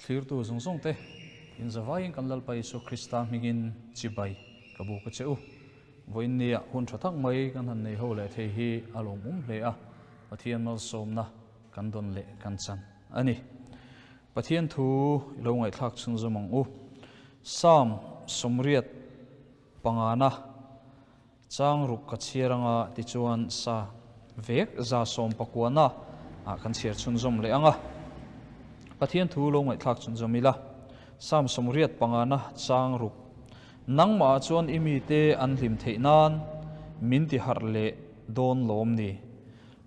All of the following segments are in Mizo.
Thlirtu zawng zawng te, in zavaiin kan Lalpa Isua Krista hmingin chibai ka buk a che u. Vawiin nia hun tha tak mai kan han nei ho leh thei hi a lawmawm hle a, Pathian malsawmna kan dawn leh kan chan a ni. Pathian thu i lo ngaihthlak chhunzawm ang u. Psalm 85 Chang ruk ka chhiar anga tichuan sa vek 119 na ah kan chhiar chhunzawm leh anga Pathian thu lo ngaihthlak chhunzawm ila. Psalm 85 na chang ruk Nangmah ah chuan i mite an hlim theih nan min ti harh leh dawn lawm ni?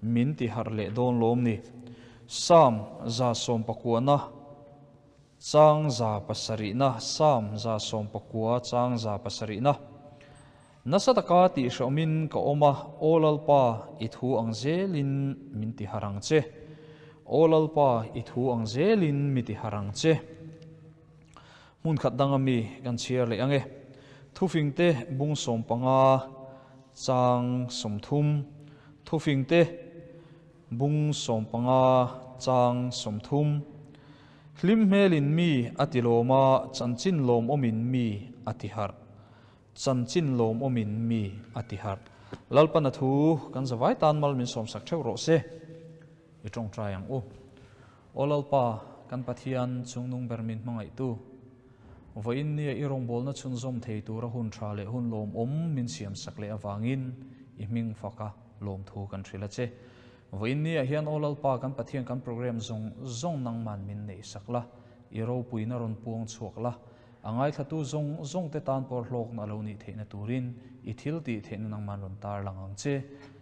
Min ti harh leh dawn lawm ni? Psalm 119 na Chang 700na, Psalm 119 chang 700na. Nasa taka tihhrehawmin ka awm a, Aw Lalpa, i thu ang zelin min ti harh ang che. Aw Lalpa, i thu ang zelin mi ti harh ang che. Hmun khat danga mi kan chhiar leh ang e. Thufingte bung 15 chang 30. Thufingte bung 15 chang 30. Hlim hmelin mi a ti lawm a, chanchin lawmawmin mi a ti harh. Chanchin lawmawmin mi a ti harh. Lalpana thu kan zavai tan mal min sawmsak theuh rawh se. I tawngtai ang u. Aw Lalpa, kan Pathian chungnung ber min hmangaihtu, vawiin nia i rawngbawlna chhunzawm thei tura hun tha leh hun lawmawm min siamsak leh avangin i hming faka lawmthu kan hrilh a che. Vawiin niah hian Aw Lalpa kan Pathian kan program zawng zawng nangman min neih sak la, i ropuina rawn puang chhuak la, a ngaithlatu zawng zawng te tan pawh hlawkna a lo nih theihna turin i thil tih theihna nangman rawn tar lang ang che.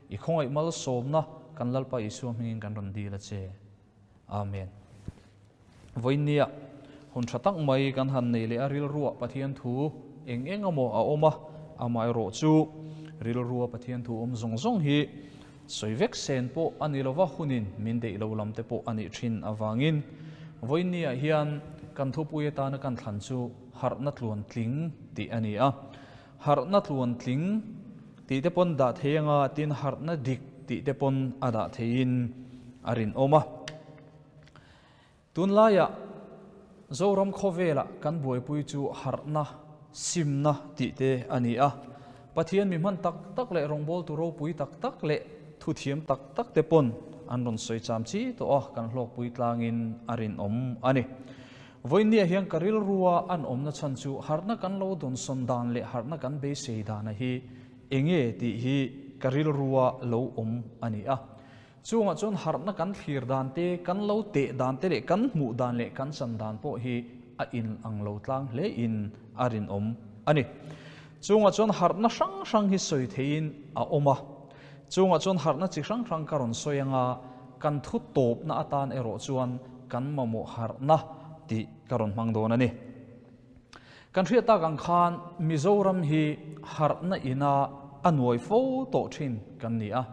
I khawngaih malsawmna kan Lalpa Isua hmingin kan rawn dil a che. Amen. Vawiin niah hun tha tak mai kan han nei leh a, rilruah Pathian thu eng eng emaw a awm a, amaherawh chu rilrua Pathian thu awm zawng zawng hi sawi vek sen pawh a ni lova, hunin min deih lo lam te pawh a nih thin avangin vawiin niah hian kan thupui atana kan thlan chu harhna tluan tling tih a ni a. Harhna tluan tling tih te pawn dah thei anga tin harhna dik tih te pawn a dah theiin a rinawm a. Tunlaiah Zoram khawvelah kan buaipui chu harhna, simna tih te a ni a. Pathian mi hman tak tak leh rawngbawltu ropui tak tak leh thuthiam tak tak te pawn an rawn sawi cham chi tawh a, kan hlawkpui tlangin a rinawm a ni. Vawiinniah hian ka rilrua an awmna chhan chu harhna kan lo dawnsawn dan leh harhna kan beisei dana hi enge tih hi ka rilrua lo awm a ni a. Chungah chuan harhna kan thlir dan te, kan lo teh dan te leh kan hmuh dan leh kan chan dan pawh hi a in ang lo tlang hle in a rinawm a ni. Chungah chuan harhna hrang hrang hi sawi theihin a awm a. Chungah chuan harhna chi hrang hrang ka rawn sawi anga kan thu tawpna atan erawh chuan kan mamawh harhna tih ka rawn hmang dawn a ni. Kan hriat tak ang khan Mizoram hi harhna ina a nuai fo tawh thin kan ni a.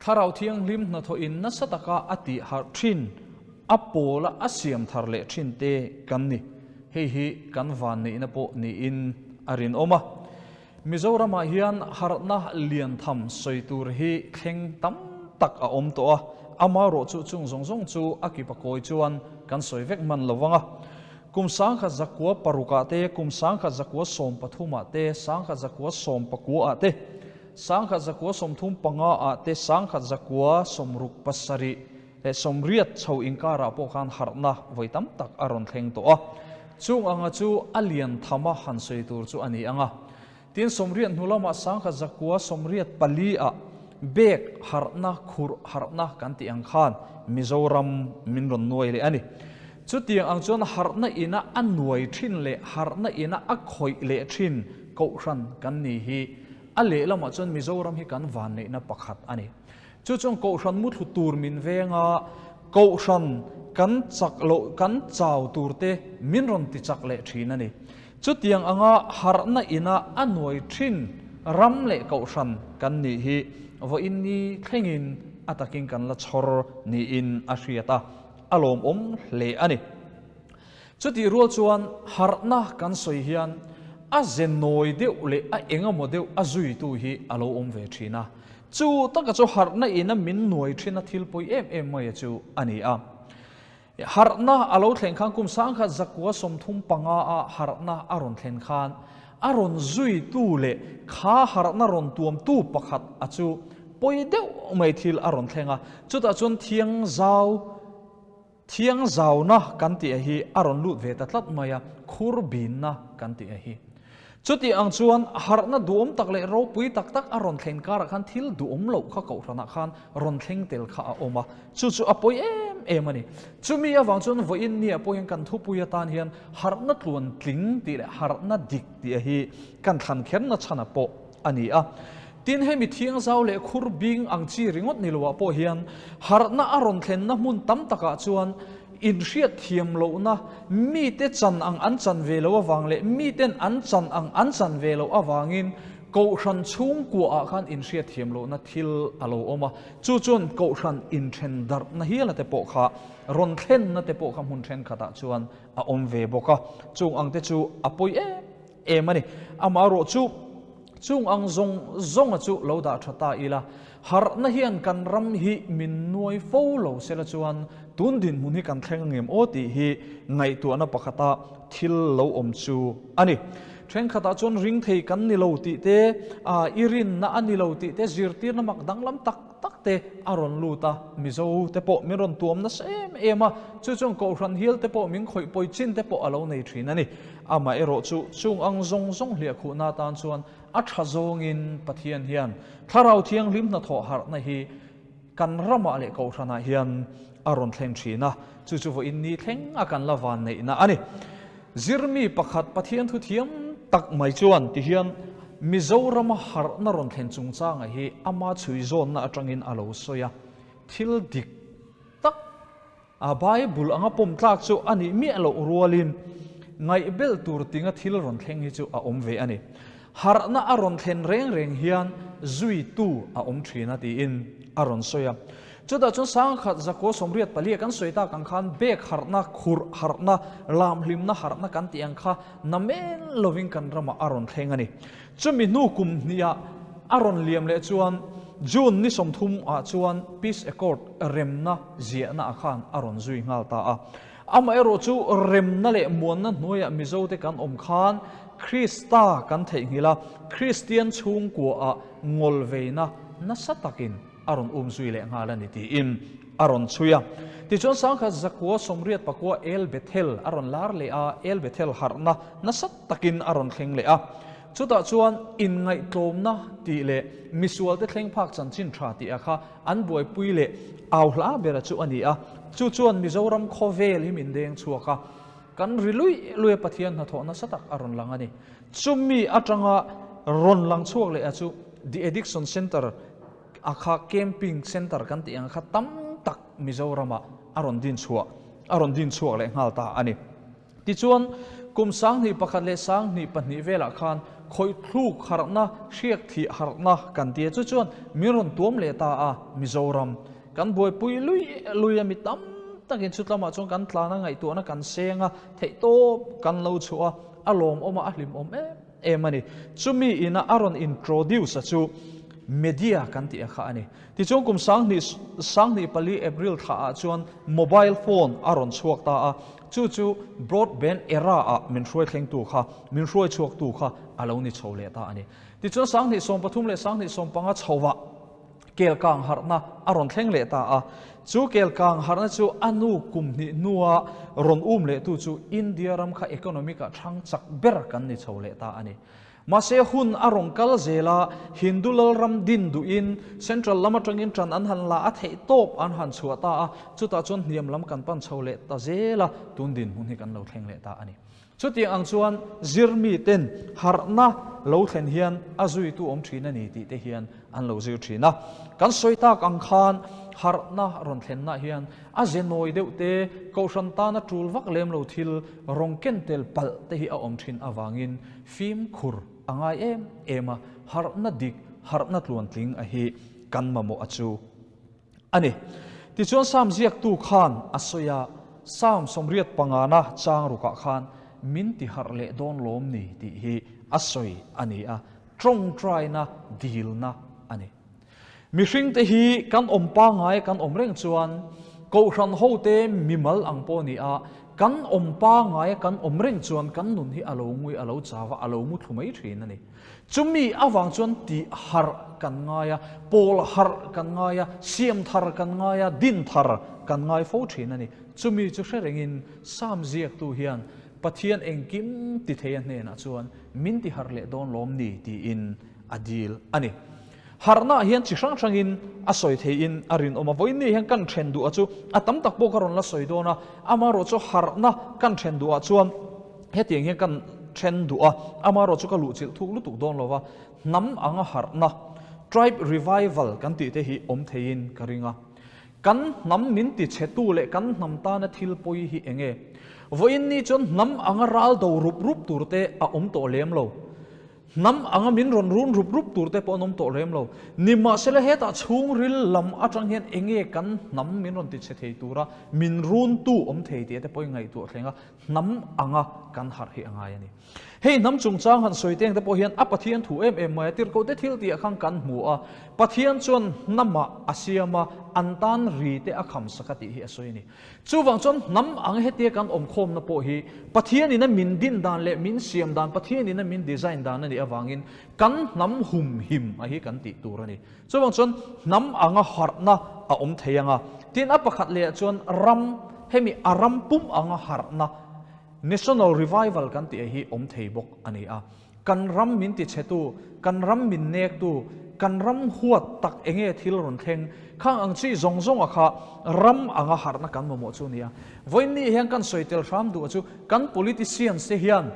Thlarau Thianghlim hnathawhin nasa taka a tih harh thin, a pawla a siam thar leh thin te kan ni. Hei hi kan vanneihna pawh niin a rinawm a. Mizoramah hian harhna lian tham sawi tur hi thleng tam tak a awm tawh a, amaherawh chu chung zawng zawng chu a kipa kawi chuan kan sawi vek hman lo vang a. Kum 1906 ah te, kum 1913 ah te, 1919 ah te, 1935 ah te 1967 leh 80 chho inkarah pawh khan harhna vawi tam tak a rawn thleng tawh a. Chung anga chu a lian tham a han sawi tur chu a ni ang a. Tin 80 hnu lamah 1984 ah bek harhna khurh harhna kan tih ang khan Mizoram min rawn nuai leh a ni. Chutiang ang chuan harhna ina a nuai thin leh harhna ina a khawih leh thin kohhran kan ni hi A lehlamah chuan Mizoram hi kan vanneihna pakhat a ni. Chu chuan Kohhran muthlu tur min veng a, Kohhran kan chak loh, kan chau tur te min rawn ti chak leh thin a ni. Chutiang anga harhna ina a nuai thin ram leh Kohhran kan nih hi vawiin ni thlengin a takin kan la chhawr niin a hriat a, a lawmawm hle a ni. Chutih rual chuan harhna kan sawi hian a ze nawi deuh leh a engemaw deuh a zuitu hi a lo awm ve thin a. Chu taka chu harhna ina min nuai thin a thil pawi em em maia chu a ni a. Harhna a lo thlen khan kum 1135 a harhna a rawn thlen khan a rawn zuitu leh kha harhna rawn tuamtu pakhat a chu pawi deuh mai thil a rawn thleng a, chutah chuan thiangzau Thiangzauna kan tih a hi a rawn lut ve ta tlat mai a, khur binna kan tih a hi. Chuti ang chuan harhna duhawm tak leh ropui tak tak a rawn thlen karah khan thil duhawm loh kha kohhranah khan rawn thleng tel kha a awm a, chu chu a pawi em em a ni. Chumi avang chuan vawiin nia pawh hian kan thupui atan hian harhna tluan tling tih leh harhna dik tih a hi kan thlan kherna chhana pawh a ni a. Tin, hemi thiangzau leh khur bing ang chi ringawt ni loah pawh hian harhna a rawn thlenna hmun tam takah chuan inhriat thiam lohna, mite chan ang an chan ve loh avang leh miten an chan ang an chan ve loh avangin kohhran chhungkuaah khan inhriat thiam lohna thil a lo awm a. Chu chuan kohhran inthen darhna hiala te pawh kha rawn thlenna te pawh kha hmun thenkhatah chuan a awm ve bawk a. Chung ang te chu a pawi em em a ni. Amaherawhchu, chung ang zawng zawnga chu lo dah tha ta ila, harhna hian kan ram hi min nuai fo lo sela chuan tun dinhmun hi kan thleng angem aw tih hi ngaihtuahna pakhata thil lo awm chu a ni. Thenkhatah chuan ring thei kan ni lo tih te, i rinna a ni lo tih te, zirtirna mak danglam tak tak te a rawn lut a, Mizo te pawh min rawn tuam nasa em em a, chu chuan Kohhran hial te pawh min khawih pawi chin te pawh a lo nei thin a ni. Amaherawh chu chung ang zawng zawng hliahkhuhna atan chuan a tha zawngin Pathian hian Thlarau Thianghlim hnathawh harhna hi kan ramah leh Kohhranah hian a rawn thleng thin a, chu chu vawiin ni thleng a kan la van neihna a ni. Zirmi pakhat Pathian thu thiam tak mai chuan ti hian Mizorama harhna rawn thlen chungchanga hi ama chhui zawnna atangin a lo sawi a, thil dik tak a Bible anga pawm tlak chu a nih miah loh rualin ngaihbel tur tinga thil rawn thleng hi chu a awm ve a ni. Harhna a rawn thlen reng reng hian zuitu a awm thin a tiin a rawn sawi a. Chutah chuan sangkhat zakua 84 a kan sawi tak ang khan bek harhna, khurh harhna, lamhlimna harhna kan tih ang kha namen lovin kan ramah a rawn thleng a ni. Chumi hnu kum hniha a rawn liam leh chuan June ni 30 ah chuan Peace Accord remna ziahna ah khan a rawn zui nghal ta a. Amaherawh chu remna leh muanna hnuaiah Mizote kan awm khan Krista kan theihnghilh a, Kristian chhungkuaah ngawlveina nasa takin a rawn um zui leh nghal a ni tiin a rawn chhui a. Tichuan sangkhat zakua 89 El Bethel a rawn lar leh a, El Bethel harhna nasa takin a rawn thleng leh a. Chutah chuan inngaihtlawmna tih leh misualte thleng phak chanchin tha tih a kha an buaipui leh au hla bera chu a ni a. Chu chuan Mizoram khawvel hi min deng chhuak a, kan ri luih luih a Pathian hnathawh nasa tak a rawn lang a ni. Chumi atanga rawn lang chhuak leh a chu The Addiction Centre a kha Camping Centre kan tih ang kha tam tak Mizoramah a rawn din chhuah a rawn din chhuak leh nghal ta a ni. Tichuan, kum 2001 leh 2002 velah khan khawih thluk harhna, hriak thih harhna kan ti a, chu chuan min rawn tuam leh ta a, Mizoram kan buaipui lui lui a, mi tam takin chutlamah chuan kan tlan a, ngaihtuahna kan seng a, theihtawp kan lo chhuah a, a lawmawm a, a hlimawm em em a ni. Chumi ina a rawn introduce a chu media kan tih a kha a ni. Tichuan kum 2004 April thla ah chuan mobile phone a rawn chhuak ta a, chu chu broadband era ah min hruai thlengtu kha, min hruai chhuaktu kha a lo ni chho leh ta a ni. Tichuan 2013 leh 2015 chhovah kelkang harhna a rawn thleng leh ta a, chu kelkang harhna chu a nu kum hnih hnua rawn um lehtu chu India ram kha economic ah thang chak ber kan ni chho leh ta a ni. Mahse hun a rawn kal zel a, Hindu lalram din duhin Central lam atangin tan an han la a theih tawp an han chhuah ta a, chutah chuan hniam lam kan pan chho leh ta zel a, tun dinhmun hi kan lo thleng leh ta a ni. Chutiang ang chuan zirmi ten harhna lo thlen hian a zuitu awm thin a ni tih te hian an lo zir thin a. Kan sawi tak ang khan harhna rawn thlenna hian a ze nawi deuh te, kohhran tana tul vak lem lo thil rawn ken tel palh te hi a awm thin avangin fimkhur a ngai em em a, harhna dik, harhna tluantling a hi kan mamawh a chu a ni. Tichuan Psalm ziaktu khan a sawi a, Psalm 85na chang rukah khan min ti harh leh dawn lawm ni tih hi a sawi a ni a, tawngtaina dilna a ni. Mihringte hi kan awm pangngai kan awm reng chuan Kohhran hote mimal ang pawh ni a, kan awm pangaia kan awm reng chuan kan nun hi a lo ngui, a lo chau a, a lo mu thlu mai thin a ni. Chumi avang chuan tih harh kan ngai a, pawl harh kan ngai a, siam thar kan ngai a, din thar kan ngai fo thin a ni. Chumi chu hre rengin Sam ziaktu hian Pathian engkim ti thei a hnenah chuan min ti harh leh dawn lawm ni tiin a dil a ni. Harhna hian chi hrang hrangin a sawi theihin a rinawm a, vawiin ni hian kan then duhah chu a tam tak pawh ka rawn la sawi dawn a, amaherawhchu harhna kan then duhah chuan hetiang hian kan then duh a, amaherawhchu ka luhchilh thuk lutuk dawn lo va, hnam anga harhna, tribe revival kan tih te hi awm theihin ka ring a. Kan hnam min tichhetu leh kan hnam tana thil pawi hi eng nge? Vawiin ni chuan hnam anga ral do rup rup tur te a awm tawh lem lo. Hnam anga min rawn run rup rup tur te pawh an awm tawh lem lo. Nimahsela hetah chhungril lam atang hian eng nge kan hnam min rawn tichhe thei tura min runtu awm thei tih te pawhin ngaihtuah thleng a, hnam anga kan harh hi a ngai a ni. Hei hnam chungchang han sawi teng te pawh hian a Pathian thu em em mai a, tirhkohte thil tih ah khan kan hmu a, Pathian chuan hnamah a siam a, an tan ri te a kham sak a tih hi a sawi a ni. Chuvang chuan hnam ang hetia kan awm khawmna pawh hi Pathianin a min din dan leh min siam dan, Pathianin a min design dan a nih avangin kan hnam humhim a hi kan tih tur a ni. Chuvang chuan hnam anga harhna a awm thei ang a, tin a pakhat lehah chuan ram, hemi a ram pum anga harhna, National Revival kan tih hi awm thei bawk a ni a. Kan ram min tichhetu, kan ram min nektu, kan ram huat tak enge thil rawn thleng, khang ang chi zawng zawnga kha ram anga harhna kan mamawh chu a ni a. Vawiin hian kan sawi tel hram duh chu kan politicians te hian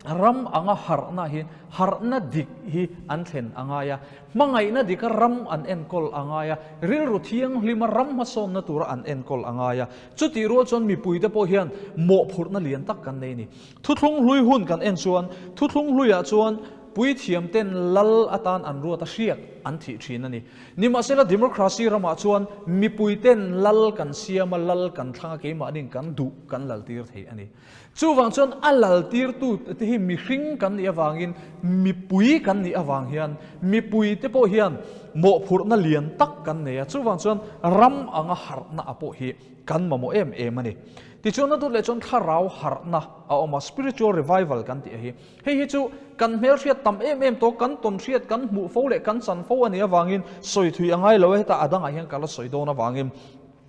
ram anga harhna hi harhna dik hi an thlen a ngai a, hmangaihna dika ram an enkawl a ngai a, rilru thianghlima ram hmasawnna tura an enkawl a ngai a. Chutih rual chuan mipuite pawh hian mawhphurhna lian tak kan nei a ni. Thuthlung hlui hun kan en chuan thuthlung hluiah chuan puithiamten lal atan an ruat a hriak an thih thin a ni. Nimahsela democracy ramah chuan mipuiten lal kan siam a, lal kan thlang a, keimahniin kan duh kan laltir thei a ni. Chuvang chuan a laltirtu te hi mihring kan nih avangin mipui kan nih avang hian mipuite pawh hian mawhphurhna lian tak kan nei a, chuvang chuan ram anga harhna a pawh hi kan mamawh em em a ni. Tichuan a dawt leh chuan thlarau harhna a awm a, spiritual revival kan tih a hi. Hei hi chu kan hmelhriat tam em em tawh, kan tawnhriat, kan hmuh fo leh kan chan fo a nih avangin sawi thui a ngai lo a, heta a dangah hian ka la sawi dawn avangin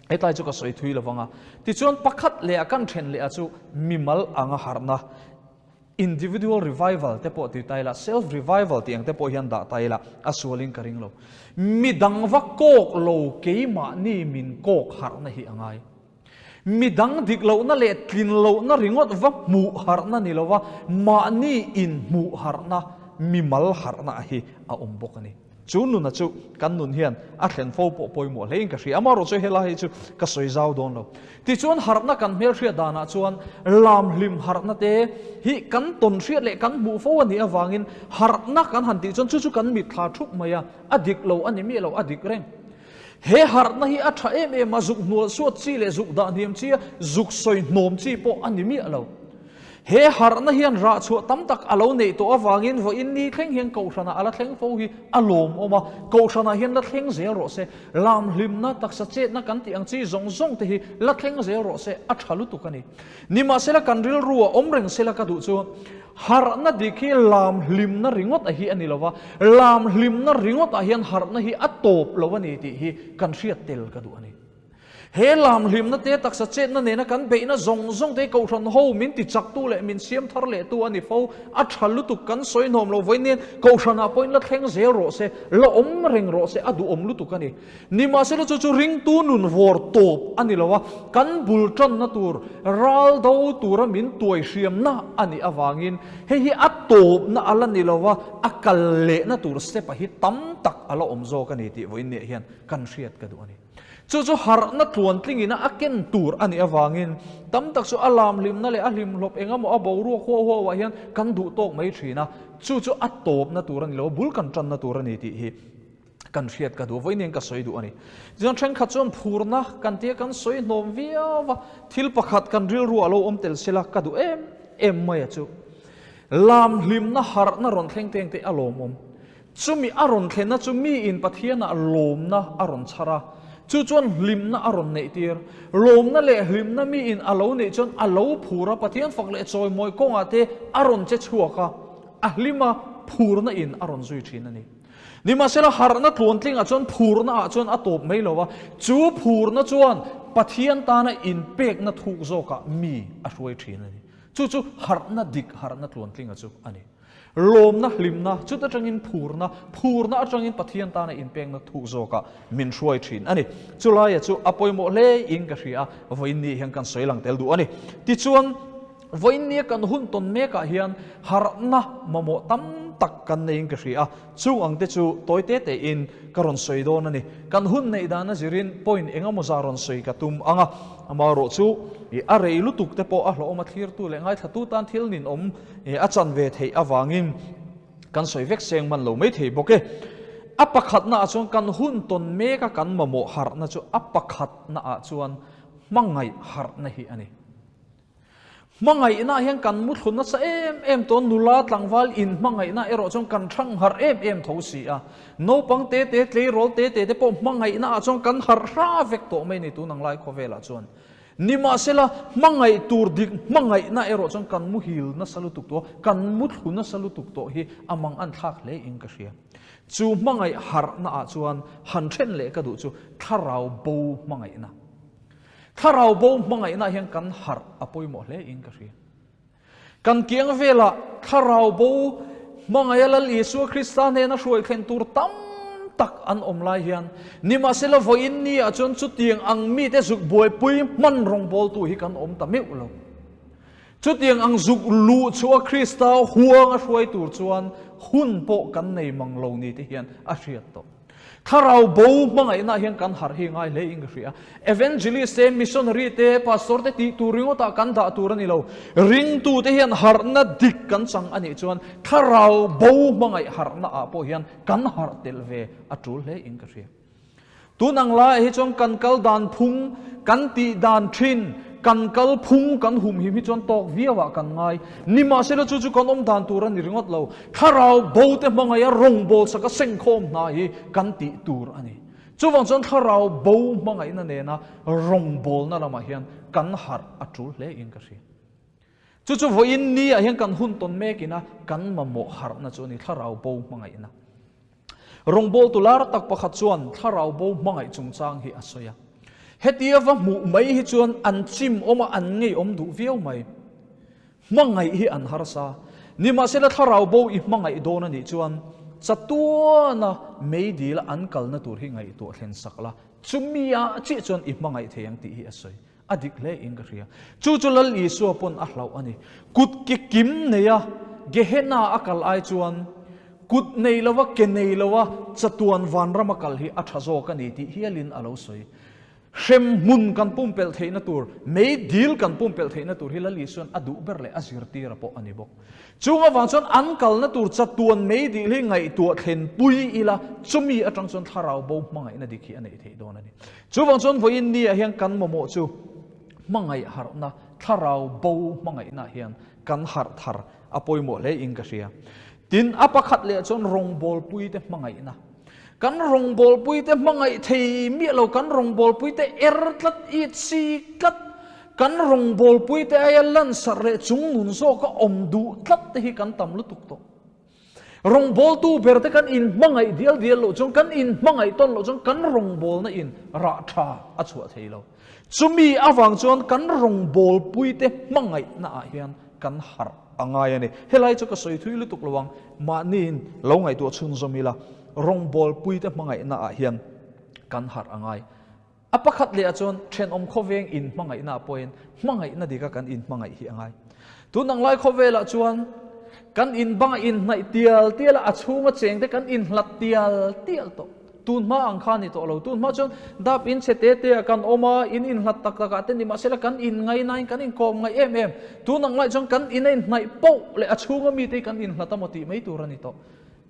hetlai chu ka sawi thui lo vang a. Tichuan pakhat leh a kan then leh a chu mimal anga harhna, Individual revival te pawh ti ta ila, self revival tih ang te pawh hian dah ta ila, a sualin ka ring lo. Midang va kawk lo keimahni min kawk harhna hi a ngai. Midang dik lohna leh tlin lohna ringawt va hmuh harhna ni lova mahni inhmuh harhna, mimal harhna hi a awm bawk a ni. Chu nuna chu kan nun hian a thlen fo pawh pawimawh hlein ka hria. Amaherawhchu helai hi chu ka sawi zau dawn lo. Tichuan harhna kan hmelhriat danah chuan lamhlim harhna te hi kan tawn hriat leh kan hmuh fo a nih avangin harhna kan han tih chuan chu chu kan mitthla thup mai a, a dik lo a ni miah lo, a dik reng. He harhna hi a tha em em a, zuk hnual suat chi leh zuk dah hniam chi a, zuk sawi hnawm chi pawh a ni miah lo. He harhna hian rah chhuah tam tak a lo neih tawh avangin vawiin ni thleng hian Kohhranah a la thleng fo hi a lawmawm a, Kohhranah hian la thleng zel rawh se, lamhlimna, taksa chetna kan tih ang chi zawng zawng te hi la thleng zel rawh se, a tha lutuk a ni. Nimahsela kan rilru a awm reng sela ka duh chu harhna dik hi lamhlimna ringawt a hi a ni lo va, lamhlimna ringawt ah hian harhna hi a tawp lo a ni tih hi kan hriat tel ka duh a ni. He lamhlimna te taksa chetna nena kan beihna zawng zawng te hi Kohhran ho min ti chaktu leh min siam thar lehtu a ni fo. A tha lutuk kan sawi hnawm lo vawiin nen Kohhranah pawhin la thleng zel rawh se, la awm reng rawh se, a duhawm lutuk a ni. Nimahsela chu chu ringtu nun vawr tawp a ni lo a, kan bul tanna tur ral do tura min tuai hriamna a nih avangin hei hi a tawpna a la ni lo a, a kal lehna tur step a hi tam tak a la awm zawk a ni tih vawiin nih hian kan hriat ka duh a ni. Chu chu harhna tluantlingin a ken tur a nih avangin tam tak chu a lamhlimna leh a hlimhlawp engemaw a boruak huau huauah hian kan duh tawk mai thin a, chu chu a tawpna tur a ni lo, bul kan tanna tur a ni tih hi kan hriat ka duh a, vawiin ka sawi duh a ni. Tichuan thenkhat chuan phurna kan tia kan sawi hnawm viau va, thil pakhat kan rilru a lo awm tel sela ka duh em em mai a chu. Lamhlimna harhna rawn thleng teng te a lawmawm. Chumi a rawn thlenna chu miin Pathianah lawmna a rawn chhar a. Chu chuan hlimna a rawn neihtir. Lawmna leh hlimna miin a lo neih chuan a lo phur a, Pathian fak leh chawimawi kawngah te a rawn che chhuak a, a hlim a, phurna in a rawn zui thin a ni. Nimahsela harhna tluantlingah chuan phurna ah chuan a tawp mai lo a, chu phurna chuan Pathian tana inpekna thuk zawkah mi a hruai thin a ni. Chu chu harhna dik harhna tluantlinga chu a ni. Lawmna, hlimna, chut atangin phurna, phurna atangin Pathian tana inpekna thuk zawkah min hruai thin a ni. Chulaia chu a pawimawh hle in ka hria a, vawiin ni hian kan sawi lang tel duh a ni. Tichuan, vawiin nia kan hun tawn mekah hian harhna mamawh tam tak kan neiin ka hria a, chung ang te chu tawi te tein ka rawn sawi dawn a ni. Kan hun neih dan a zirin point eng emaw zah rawn sawi ka tum ang a, amaherawh chu a rei lutuk te pawh a hlawhawm a thlirtu leh ngaithlatu tan thil ninawm A chan ve theih avangin kan sawi vek seng hman lo mai thei bawk e. A pakhatna ah chuan kan hun tawn mek a kan mamawh harhna chu a pakhatna ah chuan hmangaih harhna hi a ni. Hmangaihna ah hian kan muthlu nasa em em tawh nula tlangval inhmangaihna erawh chuan kan thang harh em em tho si a. Naupang te te tleirawl te te te pawh hmangaihna ah chuan kan harh hra vek tawh mai a ni tun ang lai khawvelah chuan. Nimahsela, hmangaih tur dik hmangaihna erawh chuan kan muhil nasa lutuk tawh a, kan muthlu nasa lutuk tawh hi a mang an thlak hle in ka hria. Chu hmangaih harhna ah chuan han then leh ka duh chu thlarau bo hmangaihna. Thlarau bo hmangaihna hian kan harh a pawimawh hle in ka hria. Kan kiang velah thlarau bo hmangaih a Lal Isua Krista hnena hruai thlen tur tam tak an awm lai hian, nimahsela vawiin ni ah chuan chutiang ang mite zuk buaipui hman rawngbawltu hi kan awm ta meuh lo. Chutiang ang zuk luh chhuah Krista huanga hruai tur chuan hun pawh kan nei mang lo ni te hian a hriat tawh. Thlarau bo hmangaihna hian kan harh hi ngai hle in ka hria. Evangelist te, missionary te, pastor te tih tur ringawtah kan dah tur a ni lo. Ringtu te hian harhna dik kan chang a nih chuan thlarau bo hmangaih harhna ah pawh hian kan harh tel ve a tul hle in ka hria. Tun ang laiah hi chuan kan kal dan phung, kan tih dan thin, Kan kal phung kan humhim hi chuan tawk viau ah kan ngai. Nimahsela chu chu kan awm dan tur a ni ringawt lo. Thlarau bo te hmangaih a rawngbâwl sak a sengkhawm hna hi kan tih tur a ni. Chuvang chuan thlarau bo hmangaihna nena rawngbâwlna lamah hian kan harh a tul hle in ka hria. Chu chu vawiin ni ah hian kan hun tawn mek ina kan mamawh harhna chu a ni, thlarau bo hmangaihna. Rawngbawltu lar tak pakhat chuan thlarau bo hmangaih chungchang hi a sawi a. Hetia va hmuh mai hi chuan an chim awm a, an ngeiawm duh viau mai. Hmangaih hi an harsa. Nimahsela thlarau bo i hmangaih dawn a nih chuan chatuana meidila an kalna tur hi ngaihtuah thlen sak la, chumi ah chiah chuan i hmangaih thei ang tih hi a sawi. A dik hle in ka hria. Chu chu Lal Isua pawn a hlauh a ni. Kut ke kim neia Gehenna a kal ai chuan kut nei lova ke nei lova chatuan vanram a kal hi a tha zawk a ni tih hialin a lo sawi. Hremhmun kan pumpelh theihna tur, meidil kan pumpelh theihna tur hi Lal Isua'n a duh ber leh a zirtir a pawh a ni bawk. Chung avang chuan an kalna tur chatuan meidil hi ngaihtuah thlenpui ila chumi atang chuan thlarau bo hmangaihna dik hi a neih theih dawn a ni. Chuvang chuan vawiin ni ah hian kan mamawh chu hmangaih harhna, thlarau bo hmangaihna hian kan harh thar a pawimawh hle in ka hria. Tin, a pakhat leh chuan rawngbawlpuite hmangaihna. Kan rawngbawlpuite hmangaih thei miah lo, kan rawngbawlpuite er tlat, it si tlat, kan rawngbawlpuite aia lansarh leh chungnun zawka awm duh tlat te hi kan tam lutuk tawh. Rawngbawltu ber te kan inhmangaih dial dial loh chuan, kan inhmangaih tawn loh chuan kan rawngbawlna in rah tha a chhuah thei lo. Chumi avang chuan kan rawngbawlpuite hmangaihna ah hian kan harh a ngai a ni. Helai chu ka sawi thui lutuk lo ang, mahniin lo ngaihtuah chhunzawm ila, rawngbawlpuite hmangaihna ah hian kan harh a ngai. A pakhat leh ah chuan thenawm khawveng inhmangaihna ah pawhin hmangaihna dika kan inhmangaih hi a ngai. Tun ang lai khawvelah chuan kan inbang a inhnaih tial tial a, a chhunga chengte kan inhlat tial tial tawh. Tun hma ang kha a ni tawh lo. Tun hma chuan dap in chhe te te ah kan awm a, in inhlat tak tak ah te ni mahsela kan inngainain kan inkawm ngaih em em. Tun ang lai chuan kan in a inhnaih poh leh a chhunga mite hi kan inhlat a maw tih mai tur a ni tawh.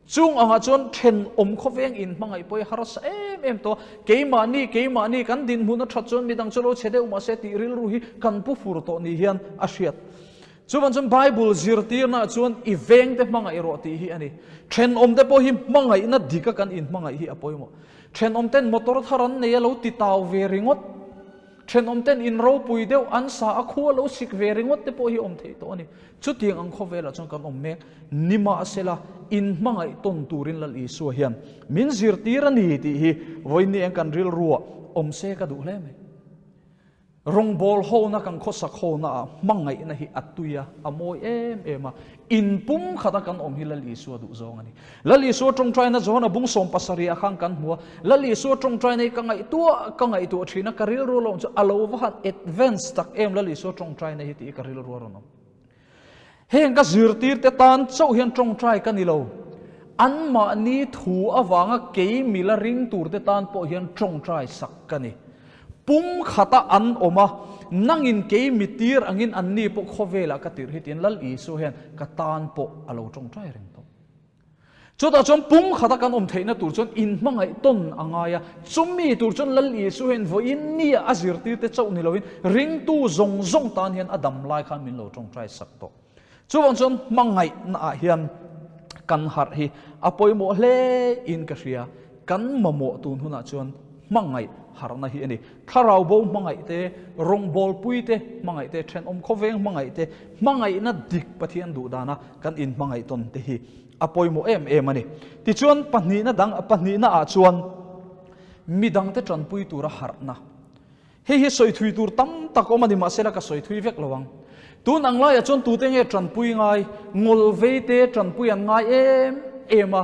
Chung angah chuan thenawm khawveng in hmangaih pawh hi harsa em em tawh a, keimahni keimahni kan dinhmun a that chuan midang chu lo chhe deuh mahse tih rilru hi kan pu fur tawh ni hian a hriat. Chuvan chuan Bible zirtirnaah chuan i vengte hmangaih rawh tih hi a ni. Thenawmte pawh hi hmangaihna dika kan inhmangaih hi a pawimawh. Thenawmten motor thar an nei a lo ti tau ve ringawt. Thenawmten in ropui deuh an sa a khua lo sik ve ringawt te pawh hi awm theih tawh a ni. Chutiang ang khawvelah chuan kan awm mek. Nimahsela, inhmangaih tawn turin Lal Isua hian min zirtir a ni tih hi vawiin ni eng kan rilruah awm se ka duh hle mai. Rawngbawl hona kan khawsak hona ah hmangaihna hi a tui a, a mawi em em a, in pumkhat a kan awm hi Lal Isua duh zawng a ni. Lal Isua tawngtaina Johana bung 70 ah khan kan hmu a, Lal Isua tawngtaina hi ka ngaihtuah ka ngaihtuah thin a, ka rilru a lo awm chu a lo va han advance tak em Lal Isua tawngtaina hi tih hi ka rilru a rawn awm. Heng ka zirtirte tan chauh hian tawngtai ka ni lo. Anmahni thu avanga kei mila ring turte tan pawh hian tawngtai sak ka ni. Pum khata an awm a, nangin kei mi tir angin anni pawh khawvelah ka tirh hi tiin Lal Isua hian ka tan pawh a lo tawngtai reng tawh. Chutah chuan pum khata kan awm theihna tur chuan inhmangaih tawn a ngai a, chumi tur chuan Lal Isu hian vawiin nia a zirtirte chauh ni loin ringtu zawng zawng tan hian a dam lai khan min lo tawngtai sak tawh. Chuvang chuan hmangaihnaah hian kan harh hi a pawimawh hle in ka hria, kan mamawh tun hunah chuan hmangaih harhna hi a ni. Thlarau bo hmangaih te, rawngbawlpui te hmangaih te, thenawm khawveng hmangaih te, hmangaihna dik Pathian duh dana kan inhmangaih tawn te hi a pawimawh em em a ni. Tichuan pahnihna dang pahnihna ah chuan midangte tanpui tura harhna. Hei hi sawi thui tur tam tak awm a ni mahsela ka sawi thui vek lo ang. Tun ang laiah chuan tute nge tanpui ngai, ngawl vei te tanpui an ngai em em a,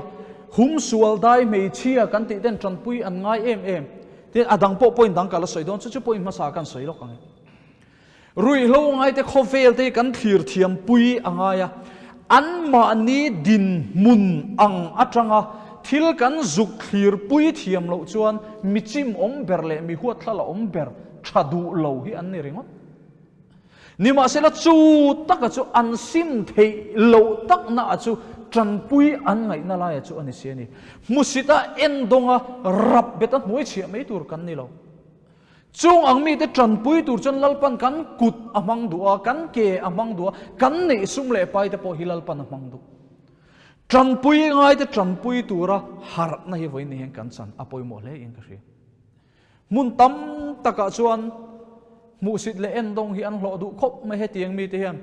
hum sual dai hmeichhia kan tih ten tanpui an ngai em em. Tin a dang pawh point dang ka la sawi dawn chu chu point hmasa kan sawi lawk ang e. Ruihhlo ngaite khawvel te hi kan thlir thiam pui a ngai a, anmahni dinhmun ang atanga thil kan zuk thlir pui thiam loh chuan mi chim awm ber leh mi huathlala awm ber tha duh lo hi an ni ringawt. Nimahsela chu taka chu an sim theih loh takna a chu tanpui an ngaihna laia chu a ni si a ni. Hmusita endawnga rap beta hnuai chhiah mai tur kan ni lo. Chung ang mite tanpui tur chuan Lalpan kan kut a hmang duh a, kan ke a hmang duh a, kan neih sum leh pai te pawh hi Lalpan a hmang duh. Tanpui ngaite tanpui tura harhna hi vawiin ni hian kan chan a pawimawh hle in ka hria. Hmun tam takah chuan hmuhsit leh endawng hi an hlawh duh khawp mai hetiang mite hian.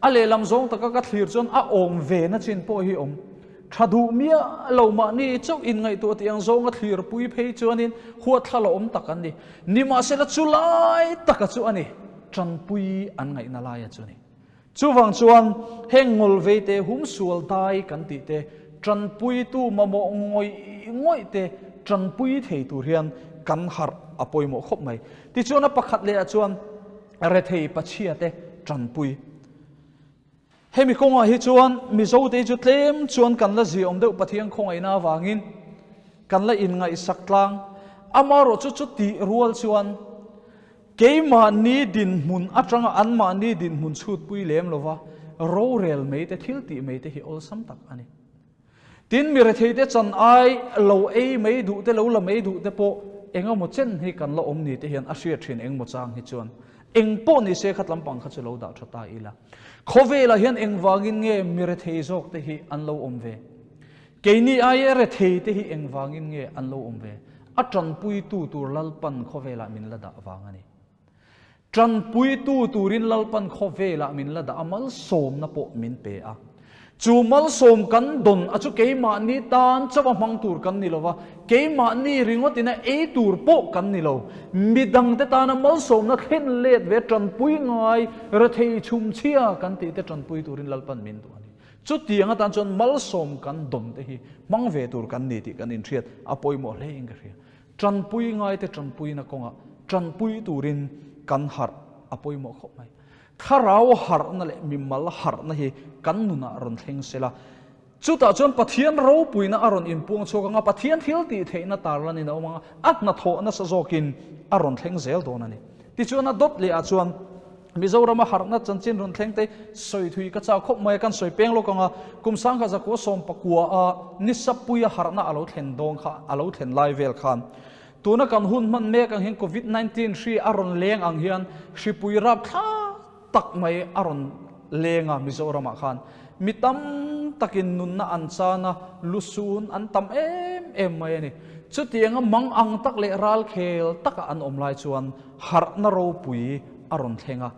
A lehlam zawng taka ka thlir chuan a awm ve na chin pawh hi awm. Tha duh miah lo mahni chauh inngaihtuah tih ang zawnga thlirpui phei chuanin huatthla la awm tak an ni. Nimahsela chu lai taka chu a ni, tanpui an ngaihna laia chu a ni. Chuvang chuan heng ngawlvei te, humsual dai kan tih te, tanpuitu mamawh ngawih ngawih te tanpui thei tur hian kan harh a pawimawh khawp mai. Tichuan a pakhat lehah chuan rethei pachhia te tanpui. Hemi kawngah hi chuan Mizote hi chu tlem chuan kan la ziaawm deuh Pathian khawngaihna avangin kan la inngaihsak tlang. Amaherawh chu chutih rual chuan keimahni dinhmun atanga anmahni dinhmun chhutpui lem lova rorel mai te, thil tih mai te hi awlsam tak a ni. Tin, mi retheite chan ai lo ei mai duh te, lo la mai duh te pawh eng emaw chen hi kan la awm ni te hian a hriat thin eng maw chang hi chuan eng pawh ni se khat lampang kha chu lo dah tha ta ila. Khawvelah hian engvangin nge mi rethei zawk te hi an lo awm ve? Keini aia rethei te hi engvangin nge an lo awm ve? A tanpuitu tur Lalpan khawvelah min la dah vang a ni. Tanpuitu turin Lalpan khawvelah min la dah a, malsawmna pawh min pe a. Chu malsawm kan dawn a chu keimahni tan chauh a hmang tur kan ni lo va, keimahni ringawtin a ei tur pawh kan ni lo. Midangte tana malsawmna thlen let ve tanpui ngai rethei chhumchhia kan tihte tanpui turin Lalpan min duh a ni. Chutiang atan chuan malsawm kan dawn te hi hmang ve tur kan ni tih kan inhriat a pawimawh hlein ka hria. Tanpui ngaite tanpuina kawngah tanpui turin kan harh a pawimawh khawp mai. Thlarau harhna leh mimal harhna hi kan nunah rawn thleng sela, chutah chuan Pathian ropuina a rawn inpuang chhuak ang a, Pathian thil tih theihna tarlanin a awm ang a, a hnathawh nasa zawkin a rawn thleng zel dawn a ni. Tichuan a dawt lehah chuan Mizorama harhna chanchin rawn thleng te sawi thui ka chak khawp mai a, kan sawi peng lawk ang a, kum sangkhat zakua 19 a Nisapuia harhna a lo thlen dawn kha a lo thlen lai vel khan tuna kan hun hman mek ang hian Covid 19 hri a rawn leng ang hian hripui rapthlak tak mai a rawn leng a Mizoramah khan mi tam takin nunna an chan a, lusun an tam em em mai a ni. Chutianga mang ang tak leh ralkhel taka an awm lai chuan harhna ropui a rawn thleng a.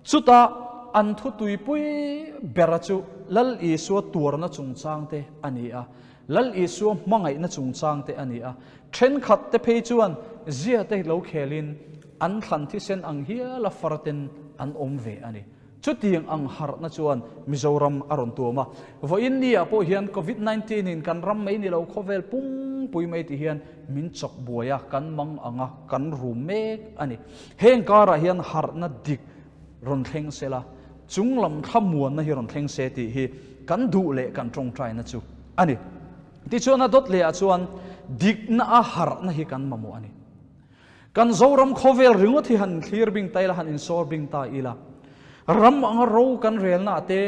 Chutah an thutuipui bera chu Lal Isua tuarna chungchangte a ni a, Lal Isua hmangaihna chungchangte a ni a. Thenkhatte phei chuan ziate lo khelin an thlan thisen ang hiala farten an awm ve a ni. Chutiang ang harhna chuan Mizoram a rawn tuam a. Vawiin ni ah pawh hian Covid 19 in kan ram mai ni lo khawvel pungpui mai ti hian min chawk buai a, kan mang ang a, kan rum mek a ni. Heng karah hian harhna dik rawn thleng se la, chung lam thlamuanna hi rawn thleng se tih hi kan duh leh kan tawngtaina chu a ni. Tichuan a dawt leh ah chuan dikna a harhna hi kan mamawh a ni. Kan Zoram khawvel ringawt hi han thlir bing ta ila, han insawr bing ta ila, ram anga ro kan relna ah te,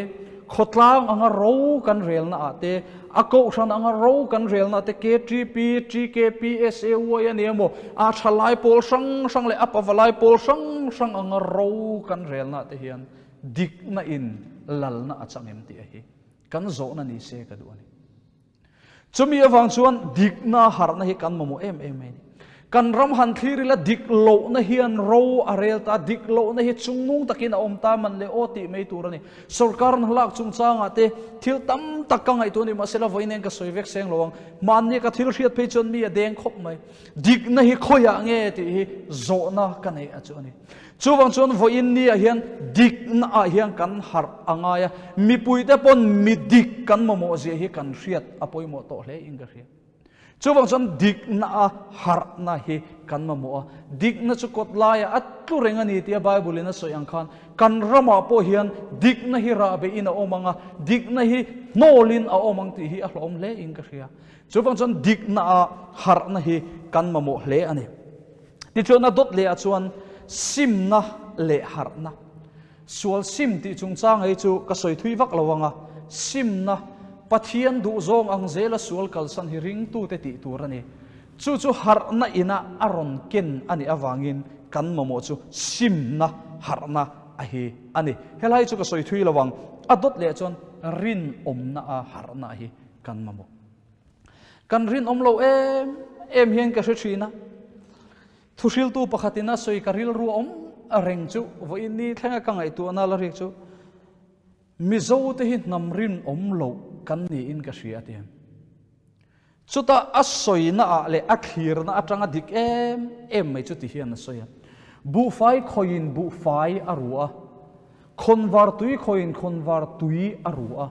khawtlang anga ro kan relna ah te, a kohhran anga ro kan relna ah te, KTP, TKP, SAY a ni emaw, a thalai pawl hrang hrang leh a pavalai pawl hrang hrang anga ro kan relna ah te hian dikna in lalna a chang em tih a hi kan zawhna ni se ka duh a ni. Chumi avang chuan dikna harhna hi kan mamawh em em mai a ni. Kan ram han thlir ila dik lohna hian ro a rel ta, dik lohna hi chungnung takin a awm ta man leh aw tih mai tur a ni. Sorkar hna lak chungchangah te thil tam tak ka ngaihtuah a ni, mahsela vawiin ka sawi vek seng lo ang. Hmanni ka thil hriat phei chuan mi a deng khawp mai. Dikna hi khawiah nge tih hi zawhna ka neih a chu a ni. Chuvang chuan vawiin ni ah hian dikna ah hian kan harh a ngai a, mipuite pawn mi dik kan mamawh zia hi kan hriat a pawimawh tawh hle in ka hria. Chuvang chuan dikna a harhna hi kan mamawh a, dikna chu kawt laiah a tlu reng a ni tia Bible in a sawi ang khan kan ramah pawh hian dikna hi rahbeh in a awm ang a, dikna hi hnawl in a awm ang tih hi a hlawm hle in ka hria. Chuvang chuan dikna a harhna hi kan mamawh hle a ni. Tichuan a dawt leh ah chuan simna leh harhna, sual sim tih chungchang hei chu ka sawi thui vak lo ang a, simna, Pathian duhzawng ang zela sual kalsan hi ringtute tih tur a ni. Chu chu harhna ina a rawn ken a nih avangin kan mamawh chu simna, harhna a hi a ni. Helai chu ka sawi thui lo ang, a dawt leh chuan rinawmna a harhna hi kan mamawh. Kan rinawm lo em em hian ka hre thin a, thuhriltu pakhatin a sawi ka rilru awm reng chu vawiin ni thlenga ka ngaihtuahna la riak chu Mizote hi hnam rinawm loh kan niin ka hria a ti. Chutah a sawina ah leh a thlirna atanga dik em em mai chu ti hian a sawi a, buhfai khawiin buhfai a ru a, Khawnvar tui khawiin khawnvar tui a ru a,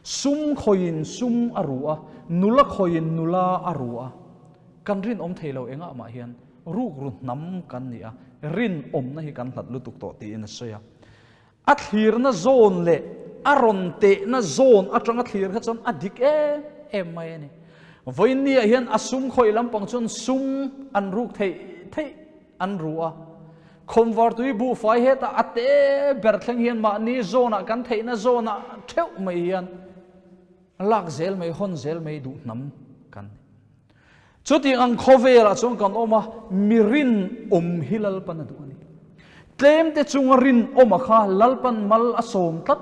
sum khawiin sum a ru a, nula khawiin nula a ru a. Kan rinawm thei lo engah mah hian rukru hnam kan ni a, rinawmna hi kan hlat lutuk tawh tiin a sawi a. A thlirna zawn leh a rawn tehna zawn atanga thlir kha chuan a dik em em mai a ni. Vawiinniah hian a sum khawih lampang chuan sum an ruk theih theih an ru a. Khawmvartui buhfai hetah a te ber thleng hian mahni zawnah kan theihna zawnah theuh mai hian lak zel mai, hawn zel mai duh hnam kan ni. Chutiang ang khawvelah chuan kan awm a, mi rinawm hi Lalpan a duh a ni. Tlemte chunga rinawma kha Lalpan mal a sawm tlat.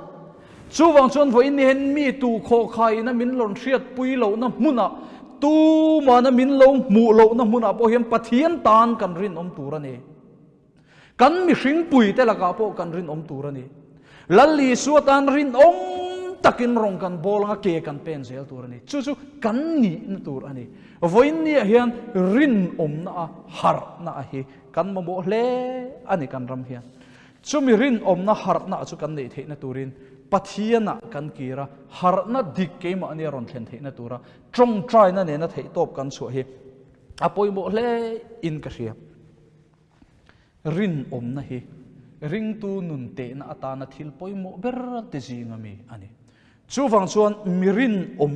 Chuvang chuan vawiin ni hian mi tu khawhkhaiin a min rawn hriatpui lohna hmunah, tumana min lo hmuh lohna hmunah pawh hian Pathian tan kan rinawm tur a ni. Kan mihringpuite lakah pawh kan rinawm tur a ni. Lal Isua tan rinawm takin rawng kan bawl anga ke kan pen zel tur a ni. Chu chu kan nihna tur a ni. Vawiin niah hian rinawmna a harhna a hi kan mamawh hle a ni kan ram hian. Chumi rinawmna harhna chu kan neih theihna turin Pathianah kan kir a, harhna dik keimahni a rawn thlen theihna tura tawngtaina nena theihtawp kan chhuah hi a pawimawh hle in ka hria. Rinawmna hi ringtu nun tehna atana thil pawimawh ber te zinga mi a ni. Chuvang chuan mi rinawm,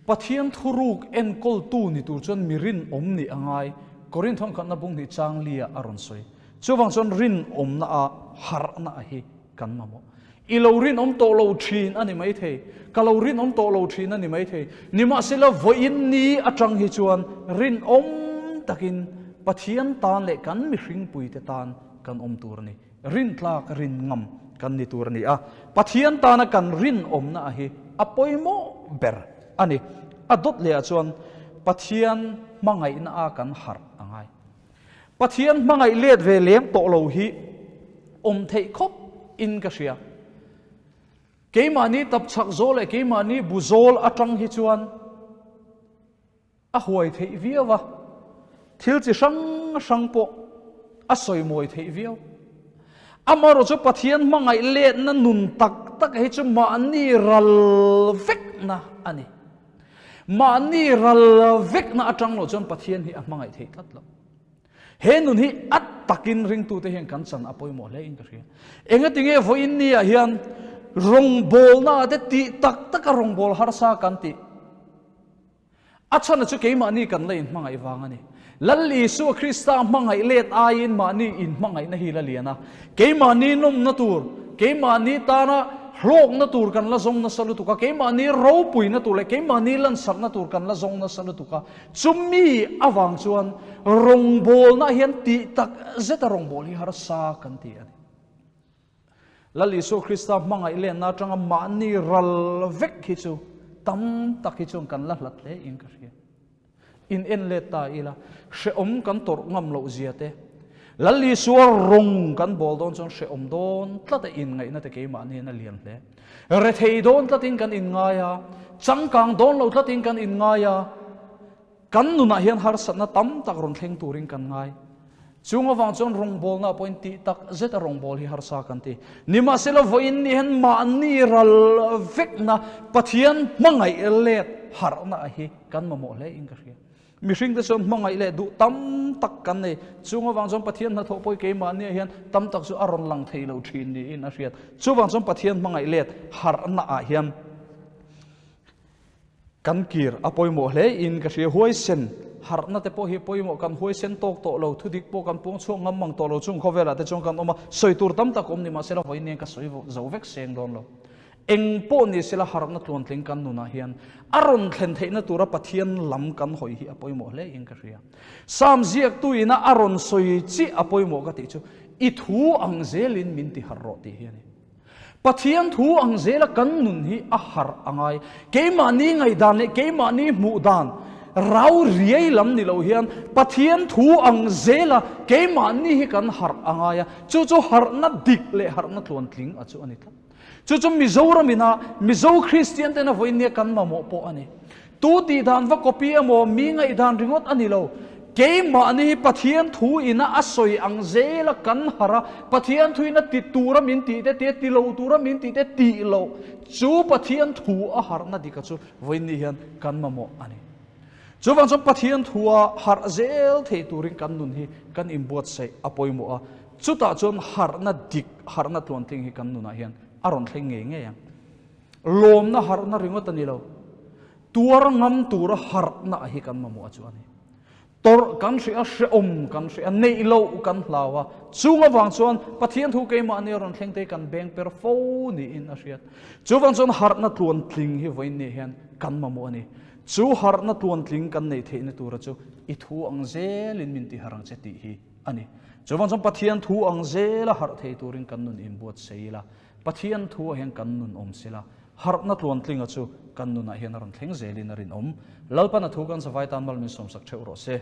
Pathian thuruk enkawltu ni tur chuan mi rinawm nih a ngai, Korinth thawnkhatna bung hnih chang lia a rawn sawi. Chuvang chuan rinawmna a harhna a hi kan mamawh. I lo rinawm tawh lo thin a ni maithei, ka lo rinawm tawh lo thin a ni maithei. Nimahsela vawiin ni atang hi chuan rinawm takin Pathian tan leh kan mihringpuite tan kan awm tur a ni. Rintlak rin ngam kan ni tur a ni a, Pathian tana kan rinawmna a hi a pawimawh ber a ni. A dawt leh ah chuan. Pathian hmangaihna a kan harh a ngai. Pathian hmangaih let ve lem tawh lo hi awm theih khawp in ka hria. Keimahni tapchhak zawl leh keimahni bu zawl atang hi chuan a huai theih viau a, thil chi hrang hrang pawh a sawi mawi theih viau. Amaherawh chu Pathian hmangaih letna nun tak tak hi chu mahni ral vekna a ni. Mahni ral vekna atang loh chuan Pathian hi a hmangaih theih tlat lo. He nun hi a takin ringtute hian kan chan a pawimawh hle in ka hria. Engatinge vawiin ni ah hian rawngbawlna te tih tak taka rawngbâwl harsa kan tih? A chhana chu keimahni kan la inhmangaih vang a ni. Lal Isua Krista hmangaih let aiin mahni inhmangaihna hi la lian a. Keimahni nawmna tur, keimahni tana hlawkna tur kan la zawng nasa lutuk a, keimahni ropuina tur leh keimahni lansarhna tur kan la zawng nasa lutuk a. Chumi avang chuan rawngbawlna hian tih tak zeta rawngbâwl hi harsa kan ti a ni. Lal Isua Krista hmangaih lenna atanga mahni ral vek hi chu tam tak hi chuan kan la hlat hle in ka hria. In en let ta ila, hrehawm kan tawrh ngam loh zia te, Lal Isua rawng kan bawl dawn chuan hrehawm dawn tlat a inngaihna te keimahni hian a lian hle. Rethei dawn tlatin kan inngai a, changkang dawn lo tlatin kan inngai a, Kan nunah hian harsatna tam tak rawn thleng turin kan ngai. Chung avang chuan rawngbawlna pawhin tih tak zeta rawngbâwl hi harsa kan ti. Nimahsela vawiin ni hian mahni ral vekna Pathian hmangaih let harhna hi kan mamawh hle in ka hria. Mihringte chuan hmangaih leh duh tam tak kan nei. Chung avang chuan Pathian hnathawh pawh hi keimahniah hian tam tak chu a rawn lang thei lo thin niin a hriat. Chuvang chuan Pathian hmangaih let harhnaah hian Kan kir a pawimawh hle in ka hria huaisen harhna te pawh hi pawimawh kan huaisen tawk tawh lo thudik pawh kan puang chhuak ngam mang tawh lo chung khawvelah te chuan kan awm a sawi tur tam tak awm ni mahsela vawiin nen ka sawi zo vek seng dawn lo eng pawh ni sela harhna tluantling kan nunah hian a rawn thlen theihna tura Pathian lam kan hawi hi a pawimawh hle in ka hria Psalm ziaktu ina a rawn sawi chiah a pawimawh ka tih chu i thu ang zelin min ti harh rawh tih hi a ni. Pathian thu ang zela kan nun hi a harh a ngai. Keimahni ngaihdan leh keimahni hmuh dan rau riai lam ni lo hian Pathian thu ang zela keimahni hi kan harh a ngai a, chu chu harhna dik leh harhna tluantling a chu a ni tlat. Chu chu Mizoram ina Mizo Kristian tena vawiin nia kan mamawh pawh a ni. Tu tih dan va copy emaw mi ngaihdan ringawt a ni lo. Keimahni hi Pathian thu ina a sawi ang zela kan harh a, Pathian thu ina ti tura min tih te tia ti lo tura min tih te tih loh chu Pathian thu a harhna dika chu vawiinni hian kan mamawh a ni. Chuvang chuan Pathian thua harh zel thei turin kan nun hi kan inbuatsaih a pawimawh a, chutah chuan harhna dik, harhna tluantling hi kan nunah hian a rawn thleng ngei ngei ang. Lawmna harhna ringawt a ni lo. Tuar ngam tura harhna hi kan mamawh chu a ni. Tawrh kan hria, hrehawm kan hria, neih loh kan hlau a. Chung avang chuan Pathian thu keimahni a rawn thleng te hi kan beng per fo niin a hriat. Chuvang chuan harhna tluantling hi vawiin ni hian kan mamawh a ni. Chu harhna tluantling kan neih theihna tura chu i thu ang zelin min ti harh ang che tih hi a ni. Chuvang chuan Pathian thu ang zela harh thei turin kan nun inbuatsaih ila, Pathian thuah hian kan nun awm sila, harhna tluantlinga chu kan nunah hian a rawn thleng zelin a rinawm. Lalpan a thu kan zavai tan mal min sawmsak theuh rawh se.